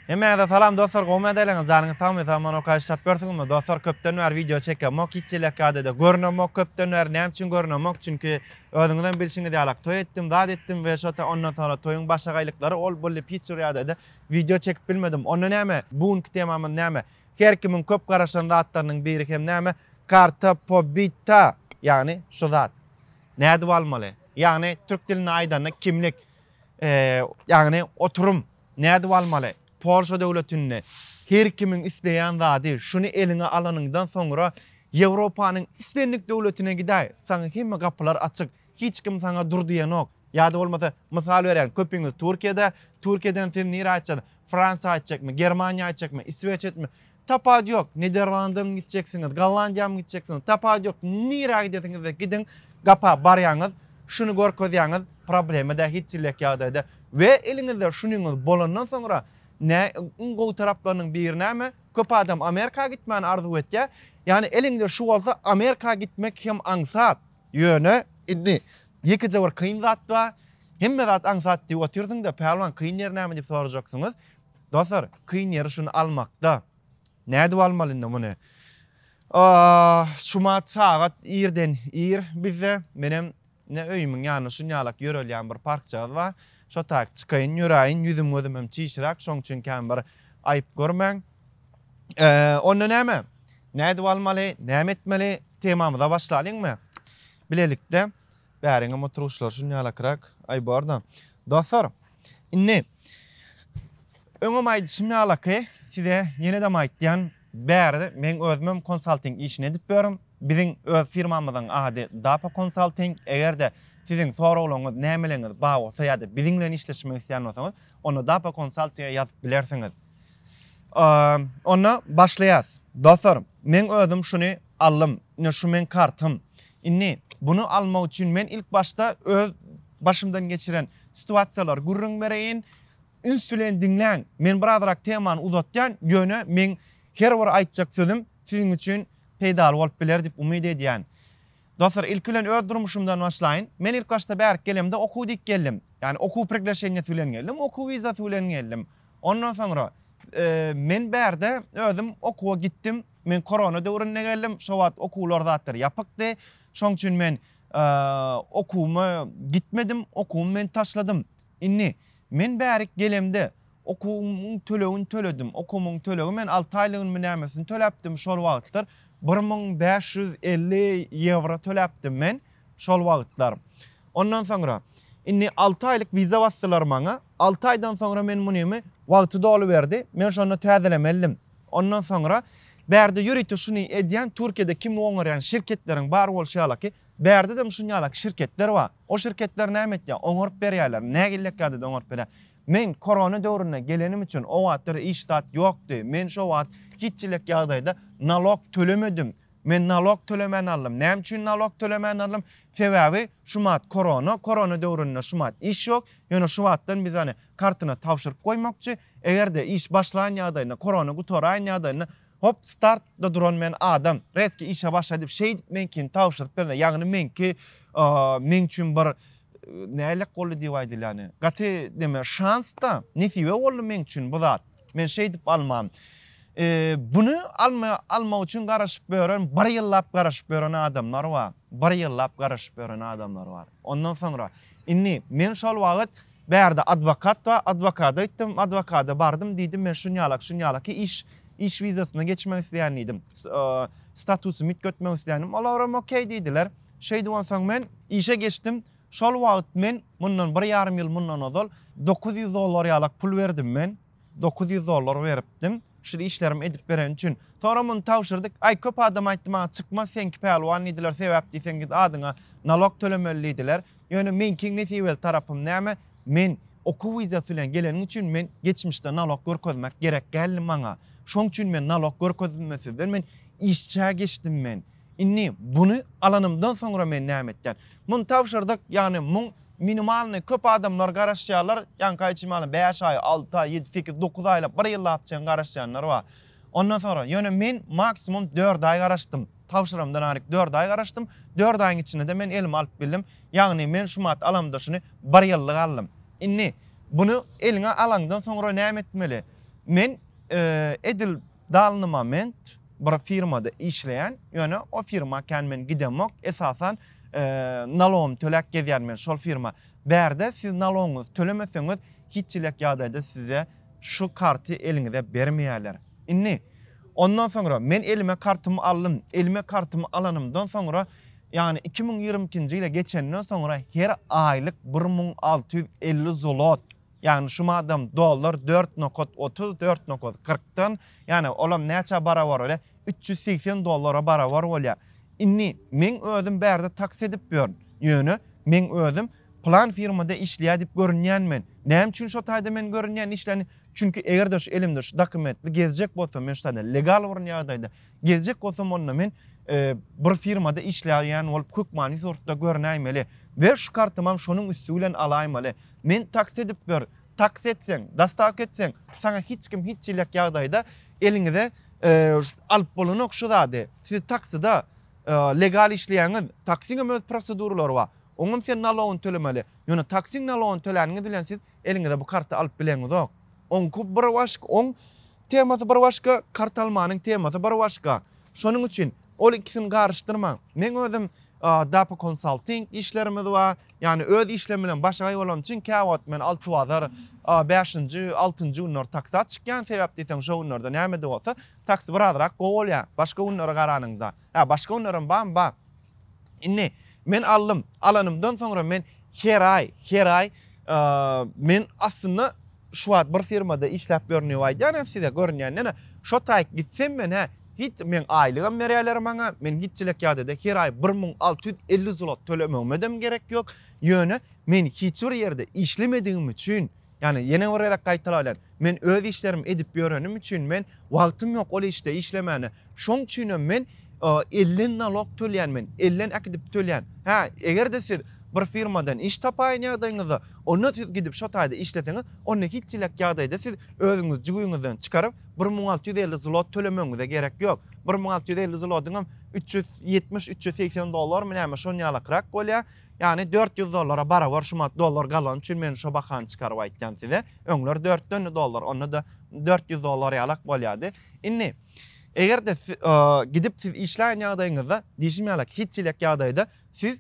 Hemmäňize salam dostlar gowmy ýagdaýlaryňyz janyňyz sagmy sag-aman ok işläp ýörsüňizmi dostlar köpden bäri wideo çekemok hiç ýelek ýagdaýda görünemok köpden bäri näme üçin görünemok çünki özüňizem bilşiňiz ýalak toý etdim zat etdim we şo ondan soňra toýuň başagaýlyklary ol bul diýip hiç bir ýagdaýda wideo çekip bilmedim onda näme bu günki temamyz näme her kimiň köp garaşan zatlarynyň biri hem näme karta pobita ýagny şu zat nädip almaly ýagny türk dilinde aýdanda kimlik ýagny oturum Nädip almaly? Polşa döwletinde her kimiň isleýän zady, şuny eliňe alanyňdan soňra Ýewropanyň islendik döwletine gidäý, saňa hemme gapylar açyk, hiç kim saňa dur diýenok. Ýa-da bolmasa, mysal berýän, köpüňiz Türkiýede, Türkiýeden siz nirä aýtjak? Fransiýa aýtjakmy, Germaniýa aýtjakmy, Isweçetmi? Tapawudy ýok. Niderlandamy gitjeksiňiz, Gollandiýamy gitjeksiňiz, tapawudy ýok. Nirä gidesiňizde gidiň, gapa barýaňyz, şuny görkezýäňiz, problema däl hiç hili ýagdaýda. We eliňizde şunyňyz bolandan soňra nä iň gowy taraplarynyň biri näme? Köp adam Amerika gitmäni arzuw etýär. Ýagny eliňde şu bolsa Amerika gitmek hem aňsat. Ýöne indi ýekeje bir kyn zat bar. Hemme zat aňsat diýip otyrsyň-da, pälwan kyn ýeri näme diýip sorajaksyňyz. Dostlar, kyn ýeri şuny almakda. Nädip almaly indi muny? Şumat sagat irden ir bizde. Menem ne öýümiň ýanynda şunýalak ýörelýän bir parkjagaz bar. Şo taýyk çykaýyn, ýöräýin, ýüzüm gözümem çişräk, şoň üçin kän bir aýyp görmäň. Onda näme? Nädip almaly, näme etmeli? Temamyza başlalyňmy? Bilelikde. Bäriňem oturyşlary şunýalakrak. Aý borda. Dostlar, indi öňem aýdyşym ýalaky size ýenedem aýtýan, bärde meň özümem konsalting işini edip ýörün. Biziň öz firmamyzyň ady Dapa Consulting. Eger-de siziň soraglaryňyz, nämeleňiz bar bolsa ýa-da biziň bilen işleşmek isleýän bolsaňyz, onda Dapa Consulting-e ýazyp bilersiňiz. Onda başlaýas. Dostlar, meň özüm şuny aldym. Ine şu meň kartym. Indi buny almak üçin men ilk başda öz başymdan geçiren situasiýalary gürrüň bereýin. Üns bilen diňläň. Men birazrak temany uzatýan, ýöne meň her bir aýtjak sözüm siziň üçin peýdaly bolup biler diýip umyt edýän. Dostlar, ilki bilen öz durmuşymdan başlaýyn. Men ilk başda bärik gelemde okuw diýip geldim. Ýagny okuw priglaşeniýasy bilen geldim, okuw wizasy bilen geldim. Ondan soňra men bärde özüm okuwa gitdim. Men korona döwründe geldim. Şo wagt okuwlar zatlar ýapykdy. Şoň üçin men okuwyma gitmedim, okuwymy men taşladym. Indi men bärik gelemde okuwymyň tölegini töledim. Okuwymyň tölegi men 6 aýlygynymy nämesini töläpdim şol wagtlar. 1550 ýewro töläpdim men şol wagtlar. Ondan soňra indi 6 aýlyk wiza basdylar maňa. 6 aýdan soňra men munymy wagty doly berdi. Men şonda täzelemelidim. Ondan soňra bärde ýörite şuny edýän Türkiýede kim oňarýan şirketleriň bar bolşy ýalaky, bärdedem şuny ýalaky şirketler bar. O şirketler näme etýär? Oňaryp berýärler. Nägillek ýagdaýda oňaryp berýär. Men korona döwründe gelenim üçin o wagtlar iş zat ýokdy. Men şo wagt hiç hili ýagdaýda nalog tölemedim. Men nalog tölemän aldym. Näme üçin nalog tölemän aldym? Sebäbi şumat korona, korona döwründe şumat iş ýok. Ýöne şu wagtdan biz hany kartyna tabşyryp goýmakçy. Eger-de iş başlaýan ýagdaýynda, korona gutaraýan ýagdaýynda, hop, startda duran men adam, rezki işe başla diýip, şeýdip meňkini tabşyryp berdi. Ýagny meňki, meň üçin bir nälik boldy diýip aýdylýany. Gaty neme, şans-da, nesibe boldy meň üçin bu zat. Men şeýdip alman. Buny alma, almak üçin garaşyp ýören, bir ýyllap garaşyp ýören adamlar bar. Bir ýyllap garaşyp ýören adamlar bar. Ondan soňra, indi men şol wagt Bärde adwokat bar, adwokada gitdim, adwokada bardym, diýdim, men şunýalak, şunýalaky iş, iş wizasyna geçmek isleýän diýdim. Statusymy üýtgetmek isleýän. Olaram okey diýdiler. Şeýdip onsoň men işe geçdim. Şol wagt men mundan bir ýarym ýyl mundan ozal 900 dollar ýalak pul berdim men. 900 dollar beripdim. Şu işlerimi edip bereni üçin. Soňra muny tabşyrdyk. Aý köp adam aýtdy maňa çykmaz seňki pälwan diýdiler. Sebäp diýseň git adyňa nalog tölemeli diýdiler. Ýöne meňkiň nesibeli tarapym näme? Men okuw wizasy bilen gelenim üçin men geçmişde nalog görkezmek gerek däldi maňa. Şoň üçin men nalog görkezmesizden men işçä geçdim men. Indi buny alanymdan soňra men näme etýän? Muny tabşyrdyk, ýagny muň minimalnyý köp adamlar garaşýarlar, ýaňky aýtşym ýaly 5 aý, 6 aý, 7, 8, 9 aýlap, 1 ýyllap çen garaşýanlar bar. Ondan soňra ýöne men maksimum 4 aý garaşdym. Tabşyramdan aryk 4 aý garaşdym. 4 aýyň içinde-de men elime alyp bildim. Ýagny men şumat alamda şuny 1 ýyllyk aldym. Indi buny eliňe alaňdan soňra näme etmeli? Men edil dalny moment bir firmada işleýän, ýöne o firma kän men gidemok, esasan nalogymy töläp gezýän men şol firma. Bärde siz nalogyňyzy tölemeseňiz hiç hili ýagdaýda size şu karty eliňize bermeýärler. Indi ondan soňra men elime kartymy aldym, elime kartymy alanymdan soňra ýagny 2022-nji ýyla geçenden soňra her aýlyk 1650 zlot Ýagny şu madam dollar dört nokat 30, dört nokat kyrkdan, ýagny olam näçä barabar bolýar? 380 dollara barabar bolýar. Indi meň özüm bärde taksi edip ýörün. Ýöne meň özüm plan firmada işleýär diýip görünýän men. Näme üçin şo taýda men görünýän işlän? Çünki eger-de şu elimde şu dokumentli gezjek bolsam, men şu taýda legal bir ýagdaýda gezjek bolsam onda men e, bir firmada işleýän bolup hökmany suratda görünäýmeli we şu kartymam şonuň üsti bilen alaýmaly. Men taksi edip ber, taksi etseň, dostawka etseň, saňa hiç kim hiç çilek ýagdaýda eliňize e, alyp bolanok şu zady. Siz taksida e, legal işleýäňiz, taksiňem öz proseduralary bar. Oňam sen nalogyny tölemeli. Ýöne taksiň nalogyny töläniňiz bilen siz eliňize bu karty alyp bileňizok. Oňky bir başga, oň temasy bir başga, kart almanyň temasy bir başga. Şonuň üçin ol ikisini garyşdyrmaň. Meň özüm Dapa Consulting işlerimiz bar. Ýagny öz işlerim bilen başagaý bolan üçin käwagt men Altybazar bäşinji, altynjy günler taksä çykýan. Sebäp diýseň şo günlerde näme-de bolsa taksi birazrak gowy bolýar başga günlere garanyňda. Hä başga günlerem barmy? Bar. Indi men aldym. Alanymdan soňra men her aý, her aý men aslynda şu wagt bir firmada işläp ýörün diýip aýdýan size görünýänden şo taýyk gitsem men hä hiç meň aýlygam berýärler maňa men hiç çilek ýagdaýda her aý 1650 zlot tölemegime-dem gerek ýok ýöne men hiç bir ýerde işlemedigim üçin ýagny ýene bir gezek gaýtalaýan men öz işlerimi edip ýörenim üçin men wagtym ýok ol işde işlemäne şoň üçinem men elden nalog töleýän men elden äkidip töleýän hä eger-de siz bir firmadan iş tapaýan ýagdaýyňyzda onda siz gidip şo taýda işleseňiz onda hiç çilek ýagdaýda siz özüňizi jübiňizden çykaryp 1650 zlot tölemegiňize gerek ýok 1650 zlotyňam 370 380 dollarmy näme şon ýalakrak bolýar ýagny 400 dollara barabar şumat dollar galany üçin men şo bahany çykaryp aýtýan size öňler dörtdendi dollar onda-da 400 dollar ýalak bolýardy indi Eger-de gidip siz işläýen ýagdaýyňyzda, diýşim ýaly, hiç çilek ýagdaýda siz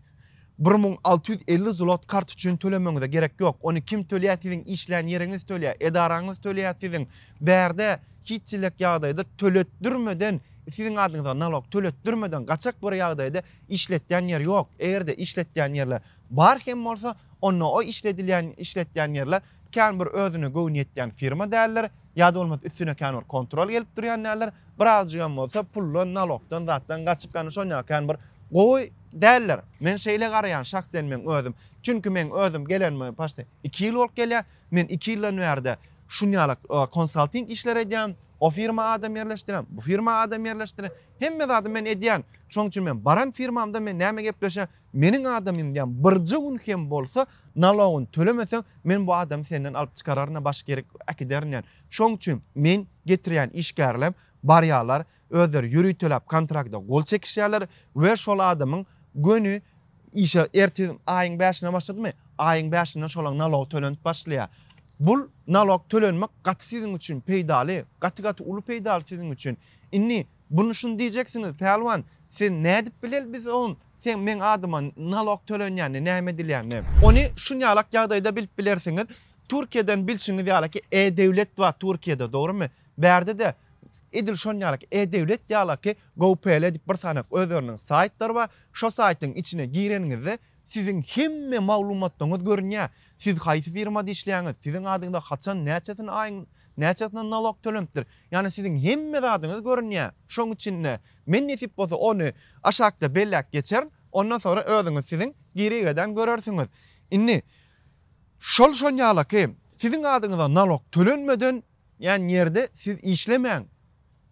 1650 zlot kart üçin tölemegiňize gerek ýok. Ony kim töleýär? Siziň işlän ýeriňiz töleýär, edaraňyz töleýär siziň. Bärde hiç çilek ýagdaýda töletdirmeden, siziň adyňyza nalog töletdirmeden gaçak bir ýagdaýda işletýän ýer ýok. Eger-de işletýän ýerler bar hem bolsa, onda o işledilýän, işletýän ýerler kän bir özüne göwni ýetýän firma däldir. Ýa-da bolmasa üstüne kän bir kontrol gelip durýan däldir. Birazjygam bolsa puldan, nalogdan, zatdan gaçyp, ýagny şon ýaly kän bir gowy däldir. Men şeýle garaýan şahsen meň özüm. Çünki meň özüm gelenime paçti 2 ýyl bolup gelýär. Men 2 ýyldan bärde şun ýaly konsalting işler edýän. O firma adam ýerleşdirýän, bu firma adam ýerleşdirýän. Hemme zady men edýän. Şoň üçin men baran firmamda men näme gepleşýän? Meniň adamym diýýän birje gün hem bolsa nalogyny tölemeseň men bu adamy senden alyp çykararyn başga ýere äkiderin diýýän. Şoň üçin men getirýän işgärlem barýarlar özleri ýöriteläp kontrakta gol çekişýärler we şol adamyň göni işe ertir aýyň bäşine başladymy aýyň bäşinden şolaň nalogy tölenip başlaýar. Bul nalog tölenmek gaty siziň üçin peýdaly gaty gaty uly peýdaly siziň üçin. Indi Buny şuny diýjeksiňiz, Pälwan, sen nädip bileli biz on seň meň adyma nalog tölenýänini, näme edilýänini. Ony şunýalak ýagdaýda bilip bilersiňiz. Türkiýeden bilşiňiz ýaly ki e-döwlet bar Türkiýede, dogrymy? Bärde-de edil şonýalak e-döwlet ýalaky gov.pl diýip bir sany özleriniň saýtlary bar. Şo saýtyň içine gireniňizde siziň hemme maglumatlaryňyz görünýär. Siz haýsy firmada işleýäňiz, siziň adyňyza haçan näçesini aýyň näçesine nalog tölenipdir. Ýagny siziň hemme zadyňyz görünýär şoň içinde. Men nesip bolsa ony aşakda belläp geçerin. Ondan soňra özüňiz siziň girigeden görersiňiz. Indi şol şonýalaky siziň adyňyza nalog tölenmeden ýan ýerde siz işlemäň.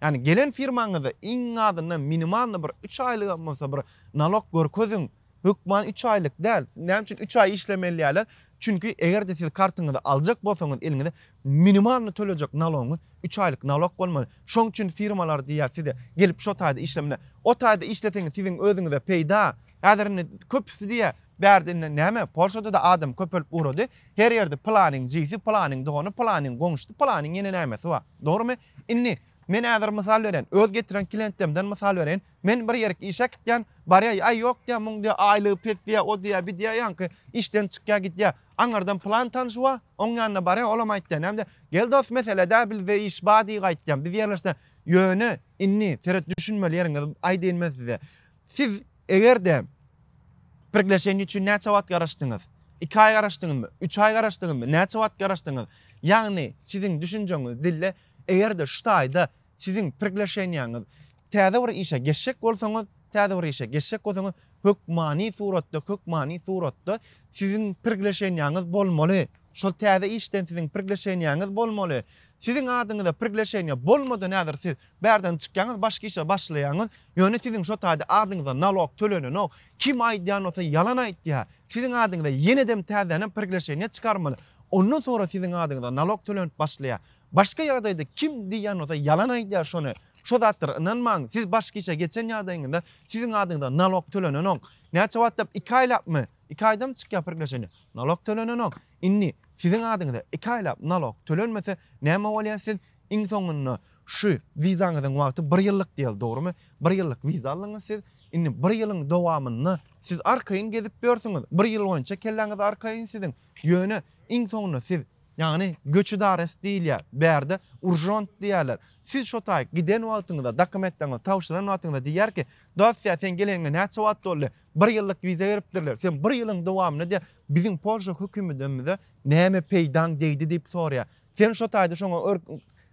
Ýagny gelen firmaňyzda iň azyndan minimalny bir 3 aýlygam bolsa bir nalog görkeziň. Hökman 3 aýlyk däl. Näme üçin 3 aý işlemeli diýýärler? Çünki eger-de siz kartyňyzy aljak bolsaňyz eliňize minimalny tölejek nalogyňyz 3 aýlyk nalog bolmaly. Şoň üçin firmalar diýýär size gelip şo taýda işlemeli. O taýda işleseňiz siziň özüňize peýda. Häzir indi köpüsi diýýär, bärde indi näme, Polşada-da adam köpelip ugrady. Her ýerde pylanyň jigsi, pylanyň dogany, pylanyň goňşusy, pylanyň ýene nämesi bar. Dogrumy? Indi men häzir mysal bereýin, öz getiren klientlerimden mysal bereýin. Men bir ýerik işe gitýän, barýar, aý ýok diýýär, muň diýýär, aýlygy pes diýýär, o diýýär, bi diýýär, ýaňky işden çykýar gidýär. Aňyrdan pylan tanşy bar, oň ýanyna barýar, olam aýtýar, näme diýýär, gel dos, mesele däl, bizde iş bar diýip aýtýan, biz ýerleşde. Ýöne indi seret düşünmeli ýeriňiz aýdaýyn men size. Siz eger-de priglaşeniýe üçin näçe wagt garaşdyňyz? 2 aý garaşdyňyzmy? 3 aý garaşdyňyzmy? Näçe wagt garaşdyňyz? Ýagny siziň düşünjeňiz dilde eger-de şu taýda siziň priglaşeniýaňyz täze bir işe geçjek bolsaňyz, täze bir işe geçjek bolsaňyz hökmany suratda, hökmany suratda siziň priglaşeniýaňyz bolmaly. Şol täze işden siziň priglaşeniýaňyz bolmaly. Siziň adyňyza priglaşeniýa bolmadan häzir siz bärden çykýaňyz başga işe başlaýaňyz. Ýöne siziň şo taýda adyňyza nalog tölenenok. Kim aýdýan bolsa ýalan aýtýa. Siziň adyňyza ýenedem täzenem priglaşeniýa çykarmaly. Ondan soňra siziň adyňyza nalog tölenip başlaýa. Başga ýagdaýda kim diýýän bolsa ýalan aýdýar şony. Şo zatlara ynanmaň. Siz başga işe geçen ýagdaýyňyzda siziň adyňyza nalog tölenenok. Näçe wagtlap iki aýlapmy? Iki aýdam çykýar priglaşeniýa. Nalog tölenenok. Indi siziň adyňyza iki aýlap nalog tölenmese näme bolýar siz iň soňunda şu wizaňyzyň wagty bir ýyllyk diýeli dogrymy bir ýyllyk wiza aldyňyz siz indi bir ýylyň dowamynda siz arkaýyn gezip ýörsüňiz bir ýyl boýunça kelläňiz arkaýyn siziň ýöne iň soňunda siz ýagny göç edarasy diýilýär bärde urjont diýýärler siz şo taýy giden wagtyňyzda dokumentleňizi tabşyran wagtyňyzda diýýär ki dostýa sen geleniňe näçe wagt boldy Bir ýyllyk wiza beripdirler. Sen bir ýylyň dowamynda diýýär, biziň Polşa hökümedemize näme peýdaň degdi diýip soraýar. Sen şo taýda şoňa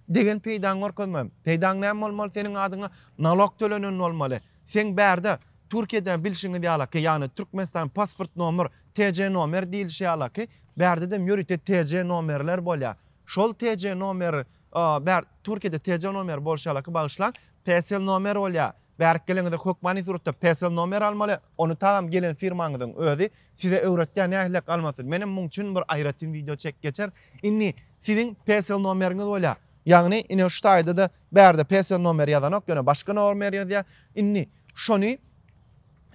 degen peýdaňy görkezme. Peýdaň näme bolmaly? Seniň adyňa nalog tölenen bolmaly. Seň bärde Türkiýede bilşiňiz ýalaky, ýagny Türkmenistan pasport nomer, TC nomer diýilişi ýalaky, bärde-de ýörite TC nomerler bolýar. Şol TC nomer, bär Türkiýede TC nomer bolşy ýalaky bagyşlaň, PESEL nomer bolýar. Bärik geleňizde hökmany suratda PESEL nomer almaly, ony tagam gelen firmaňyzyň özi size öwretýär nähilek almasyny. Menem muň üçin bir aýratyn wideo çekip geçerin. Indi siziň PESEL nomeriňiz bolýar. Ýagny ine şu taýda-da bärde PESEL nomer ýazanok, ýöne başga nomer ýazýar. Indi şony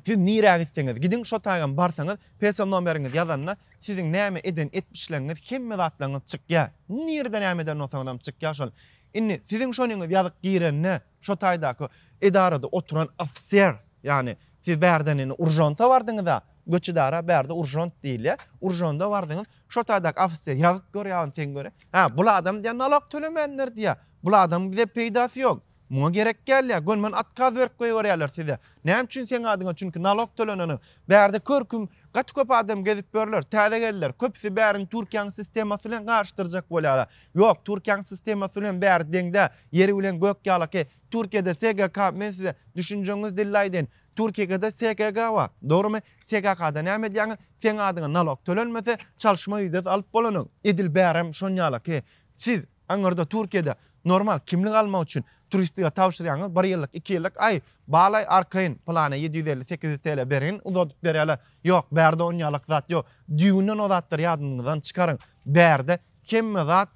siz nirä gitseňiz gidiň, şo taýgam barsaňyz PESEL nomeriňizi ýazanda siziň näme eden etmişleriňiz hemme zatlaryňyz çykýar. Nirede näme eden bolsaňyzam çykýar şol. Indi siziň şonyňyz ýazyk girende Şo taýdaky edarada oturan ofiser, ýagny siz bärden indi Uržonta bardyňyz-a, göç edara bärde Uržont diýilýär. Uržonda bardyňyz, şo taýdaky ofiser ýazyp görýär ony seň göre. Hä, bul adam diýýär nalog tölemändir diýýär. Bul adamyň bize peýdasy ýok. Muňa gerek däl diýýär. Gönümen otkaz berip goýberýärler size. Näme üçin seň adyňa? Çünki nalog töleneniň. Bärde kör-küm gaty köp adam gezip ýörler. Täze geldiler. Köpüsi bärini Türkiýäniň sistemasy bilen garyşdyrjak bolýarlar. Ýok, Türkiýäniň sistemasy bilen bäri deň däl. Ýer bilen gök ýalaky. Türkiýede SGK men size düşünjeňiz dilde aýdaýyn. Türkiýede SGK bar. Dogrymy? SGK-da näme edýäňiz? Seň adyňa nalog tölenmese, çalyşma wizasy alyp bolanyň. Edil bärem şon ýalaky. Siz aňyrda Türkiýede normal kimlik almak üçin turistige tabşyrýaňyz bir ýyllyk, iki ýyllyk, aý, balaý arkaýyn pylana 750, 800 TL berin, uzadyp berýärler. Ýok, bärde on ýalak zat ýok. Düýbünden o zatlary ýadyňyzdan çykaryň. Bärde hemme zat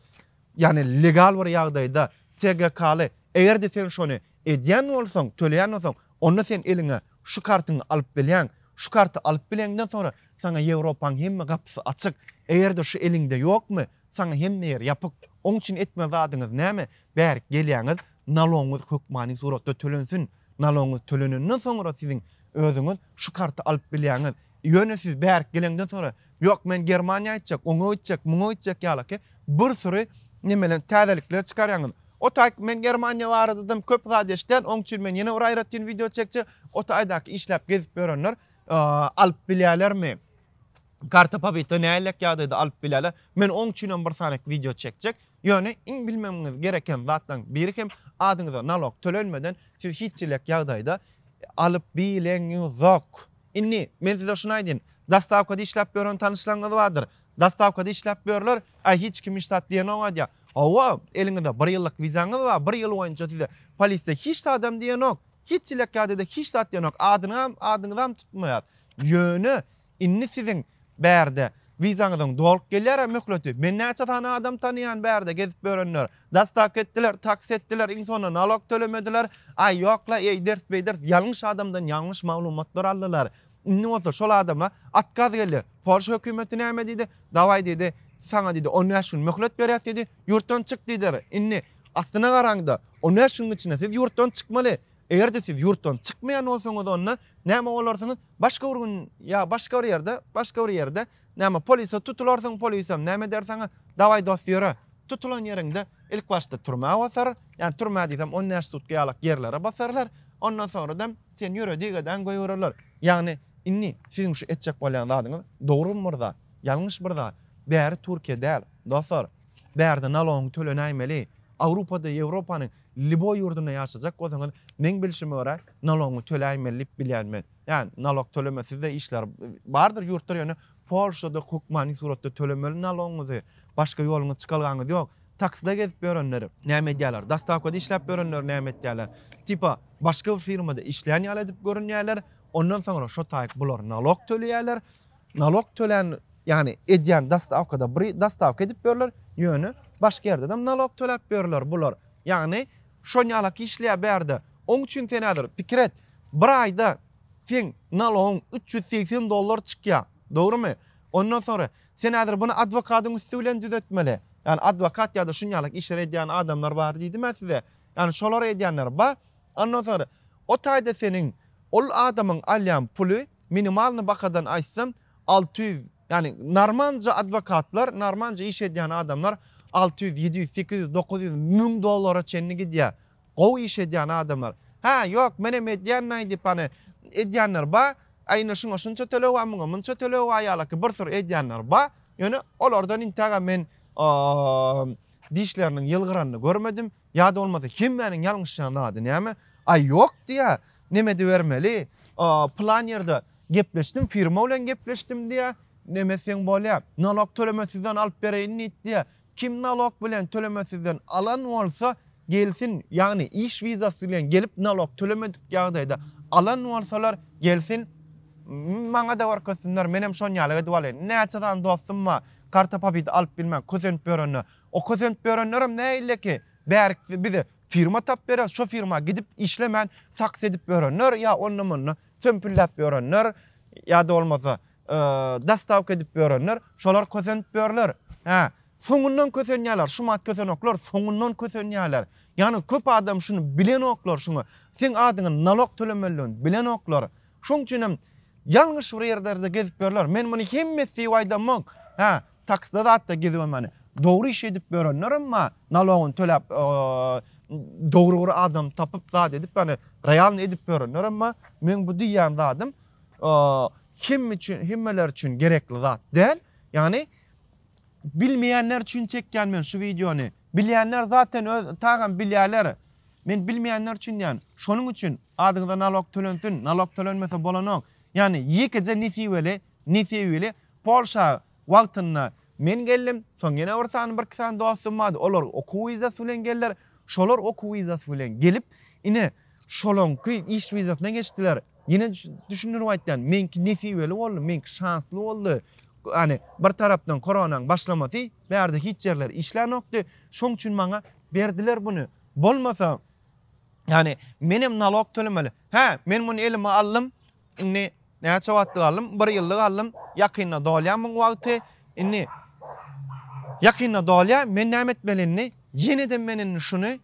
ýagny legal bir ýagdaýda SGK-ly, eger-de sen şony edýän bolsaň, töleýän bolsaň, onda sen eliňe şu kartyňy alyp bilýäň. Şu karty alyp bileňden soňra saňa Ýewropaň hemme gapysy açyk. Eger-de şu eliňde ýokmy, saňa hemme ýer ýapyk. Oň üçin etmeli zadyňyz näme? Bärik gelýäňiz, nalogyňyz hökmany suratda tölensin. Nalogyňyz tölenenden soňra siziň özüňiz şu karty alyp bilýäňiz. Ýöne siz bärik geleňden soňra, ýok men Germaniýa gitjek, oňa gitjek, muňa gitjek ýalaky bir süri nemeler täzelikler çykarýaňyz. O taýk men Germaniýa baradadam köp zat eşidýän, oň üçin men ýene bir aýratyn wideo çekjek. O taýdaky işläp gezip ýörenler alyp bilýärlermi? Karta pobyta nähilek ýagdaýda alyp bilýärler? Men oň üçinem bir sany wideo çekjek. Ýöne iň bilmegiňiz gereken zatlaryň biri hem adyňyza nalog tölenmeden siz hiç hilek ýagdaýda alyp bileňizok. Indi men size şuny aýdyn. Dostawkada işläp ýören tanyşlaryňyz bardyr. Dostawkada işläp ýörler, aý hiç kim hiç zat diýenok aýdýar. Hawa, eliňizde bir ýyllyk wizaňyz bar, bir ýyl boýunça size polisiýa hiç zadam diýenok. Hiç ýyllyk ýagdaýda hiç zat diýenok. Adyňam, adyňyzam tutmaýar. Ýöne indi siziň bärde wizaňyzyň dolup gelýär-ä möhleti. Men näçe sany adam tanaýan bärde gezip ýörenler. Dostawka etdiler, taksi etdiler, iň soňunda nalog tölemediler. Aý ýok-la, eýderis-beýderis, ýalňyş adamdan ýalňyş maglumatlar aldylar. Indi bolsa şol adama otkaz geldi. Polşa hökümeti näme diýdi? Dawaý diýdi, saňa diýdi 15 gün möhlet berýäs diýdi, ýurtdan çyk diýdiler. Indi aslyna garaňda 15 günüň içinde siz ýurtdan çykmaly. Eger-de siz ýurtdan çykmaýan bolsaňyz onda näme bolarsyňyz? Başga bir gün ýa başga bir ýerde, başga bir ýerde näme polise tutularsyň, polisem näme eder saňa? Dawaý dost ýöre. Tutulan ýeriňde ilk başda türmä basar, ýani türmä diýsem 15 sutka ýalak ýerlere basarlar. Ondan soňra-da seni ýöre diýgeden goýbererler. Ýagny indi siziň şu etjek bolýan zadyňyz dogry bir zat, ýalňyş bir zat. Bäri Türkiýe däl, dostlar. Bärde nalogyňy tölenäýmeli. Awrupada, Ýewropanyň lýuboý ýurdunda ýaşajak bolsaňyz, meň bilşime görä, nalogyňy töläýmeli diýip bilýän men. Ýagny nalog tölemesiz-de işler bardyr ýurtlar, ýöne Polşada hökmany suratda tölemeli nalogyňyzy. Başga ýoluňyz, çykalgaňyz ýok. Taksida gezip ýörenler näme edýärler? Dostawkada işläp ýörenler näme etýärler? Tipa başga bir firmada işleýän ýaly edip görünýärler. Ondan soňra şo taýyk bular nalog töleýärler. Nalog tölän, ýagny edýän dostawkada bir dostawka edip ýörler, ýöne başga ýerde-de nalog töläp ýörler bular. Ýagny şon ýalak işleýär bärde. Oň üçin sen häzir pikir et, bir aýda seň nalogyň 380 dollar çykýar. Dogrumy? Ondan soňra sen häzir buny adwokadyň üsti bilen düzetmeli. Ýagny adwokat ýa-da şun ýalak işler edýän adamlar bar diýdim-ä size. Ýagny şolar edýänler bar. Ondan soňra o taýda seniň ol adamyň alýan puly minimalny bahadan aýtsam 600, ýagny normalja adwokatlar, normalja iş edýän adamlar 600, 700, 800, 900, 1000 dollara çenli gidýär. Gowy iş edýän adamlar. Hä, ýok, menem edýän-aý diýip hany edýänler bar. Aý indi şuňa şunça töleg bar, muňa munça töleg bar ýalyky bir sürü edýänler bar. Ýöne olardan intägem men dişleriniň ýylgyranyny görmedim. Ýa-da bolmasa hemmäniň ýalňyşýan zady näme? Aý ýok diýýär, neme edibermeli? Pylan ýerde gepleşdim, firma bilen gepleşdim diýýär. Neme etseň bolýar? Nalog tölemesizden alyp bereýin diýip diýýär. Kim nalog bilen tölemesizden alan bolsa gelsin, ýagny iş wizasy bilen gelip nalog tölemedik ýagdaýda alan bolsalar gelsin, maňa-da görkezsinler, menem şon ýaly edip alaýyn. Näçe sany dostum bar, karta pobit alyp bilmän kösenip ýörenler. O kösenip ýörenlerem nähili-ki, bärik bize firma tapyp berýär, şo firma gidip işlemän taks edip ýörenler ýa onda-munda sömpülläp ýörenler ýa-da bolmasa dostawka edip ýörenler, şolar kösenip ýörler. Hä, soňundan kösenýärler, şumat kösenoklar, soňundan kösenýärler. Ýagny köp adam şuny bilenoklar şuňa. Seň adyňa nalog tölemelidigini bilenoklar. Şoň üçin hem ýalňyş bir ýerlerde gezip ýörler. Men muny hemmesi diýip aýdamok. Hä, taksida zatda gezibem hany dogry iş edip ýörenlerem bar. Nalogyny töläp, dogry bir adam tapyp zat edip hany realny edip ýörenlerem bar. Meň bu diýýän zadym hemme üçin, hemmeler üçin gerekli zat däl. Ýagny bilmeýänler üçin çekýän men şu wideony. Bilýänler zaten öz tagam bilýärler. Men bilmeýänler üçin diýýän. Şonuň üçin adyňyza nalog tölensin, nalog tölenmese bolanok. Ýagny ýekeje nesibeli, nesibeli Polşa wagtynda men geldim, soň ýene bir sany, birki sany dostum bardy, olar okuw wizasy bilen geldiler. Şolar okuw wizasy bilen gelip, ine, şolaňky iş wizasyna geçdiler. Ýene düşündirip aýtýan, meňki nesibeli boldy, meňki şansly boldy. Ýagny bir tarapdan koronaň başlamasy, bärde hiç ýerler işlänokdy. Şoň üçin maňa berdiler buny. Bolmasa, ýagny menem nalog tölemeli. Hä, men muny elime aldym. Indi näçe wagtlyk aldym? Bir ýyllyk aldym. Ýakynda dolýar muň wagty. Indi ýakynda dolýar. Men näme etmeli indi? Ýene-de men indi şuny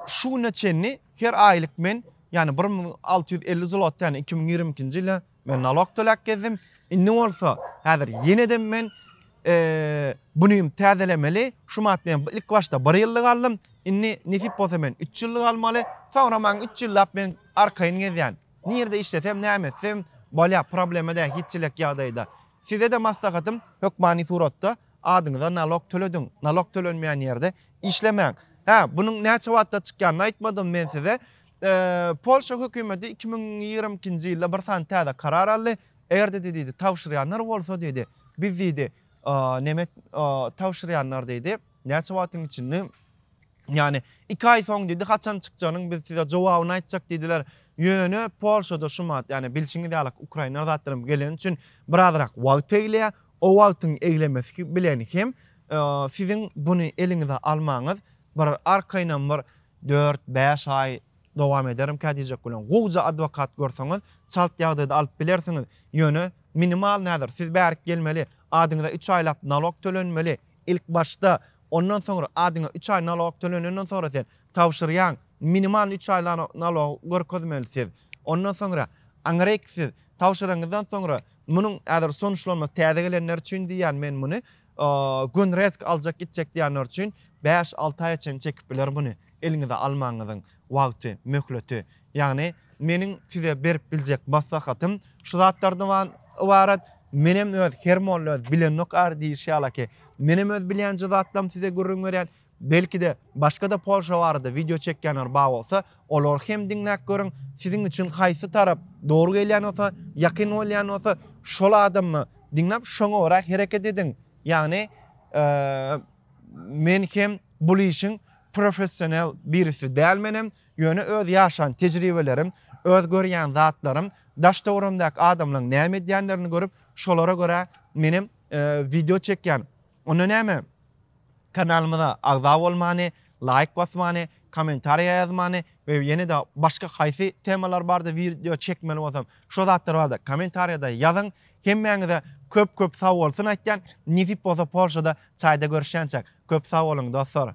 şu güne çenli her aýlyk men, ýagny 1650 zlot, ýagny 2022-nji ýylda men nalog töläp gezdim. Indi bolsa häzir ýene-de men buny täzelemeli. Şu mat men ilk başda bir ýyllyk aldym. Indi nesip bolsa men 3 ýyllyk almaly. Soňra maň 3 ýyllap men arkaýyn gezýän. Nirde işlesem, näme etsem, bolýar, problema däl hiç çilek ýagdaýda. Size-de maslahatym, hökmany suratda adyňyza nalog tölediň. Nalog tölenmeýän ýerde işlemäň. Hä, bunuň näçe wagtda çykýanyny aýtmadym men size. Polşa hökümeti 2022-nji ýylda bir sany täze karar aldy. Eger-de diýdi, tabşyrýanlar bolsa diýdi, biz diýdi, neme tabşyrýanlar diýdi, näçe wagtyň içinde, ýagny 2 aý soň diýdi, haçan çykjagynyň biz size jogabyny aýtjak diýdiler. Ýöne Polşada şu mat, ýagny bilşiňiz ýaly ukrainler zatlaram geleni üçin birazrak wagt egleýär. O wagtyň eglemesi bilen hem siziň buny eliňize almaňyz bir arkaýynam bir 4-5 aý. dowam ederimkä diýjek bolýan. Gowja adwokat görseňiz, çalt ýagdaýda alyp bilersiňiz. Ýöne minimal nädir? Siz bärik gelmeli, adyňyza üç aýlap nalog tölenmeli ilk başda. Ondan soňra adyňa üç aý nalog tölenenden soňra sen tabşyrýaň. Minimal üç aý nalog görkezmeli siz. Ondan soňra aňryk siz tabşyranyňyzdan soňra munuň häzir sonuçlanmasy täze gelenler üçin diýýän men muny. Gönrezk aljak gitjek diýenler üçin 5-6 aýa çenli çekip biler muny eliňize almagyňyzyň wagty, möhleti. Ýagny meniň size berip biljek maslahatym şu zatlardan ybarat. Menem öz her molla öz bilenok ary diýişi ýalaki. Menem öz bilýänje zatlarymy size gürrüň berýän. Belki-de başga-da Polşa barada wideo çekýänler bar bolsa, olary hem diňläp görüň. Siziň üçin haýsy tarap dogry gelýän bolsa, ýakyn bolýan bolsa, şol adamy diňläp, şoňa görä hereket ediň. Ýagny, men hem bul işiň professional birisi däl menem, ýöne öz ýaşan tejribelerim, öz görýän zatlarym, daş-töweregimdäki adamlaryň näme edýänlerini görüp, şolara görä menem wideo çekýän. Onda näme? Kanalymyza agza bolmany, laýk basmany, kommentariýa ýazmany we ýene-de başga haýsy temalar barada wideo çekmeli bolsam, şo zatlar barada kommentariýada ýazyň. Hemmäňize köp köp sag bolsun aýtýan. Nesip bolsa Polşada çaýda görüşýänçäk. Köp sag boluň dostlar.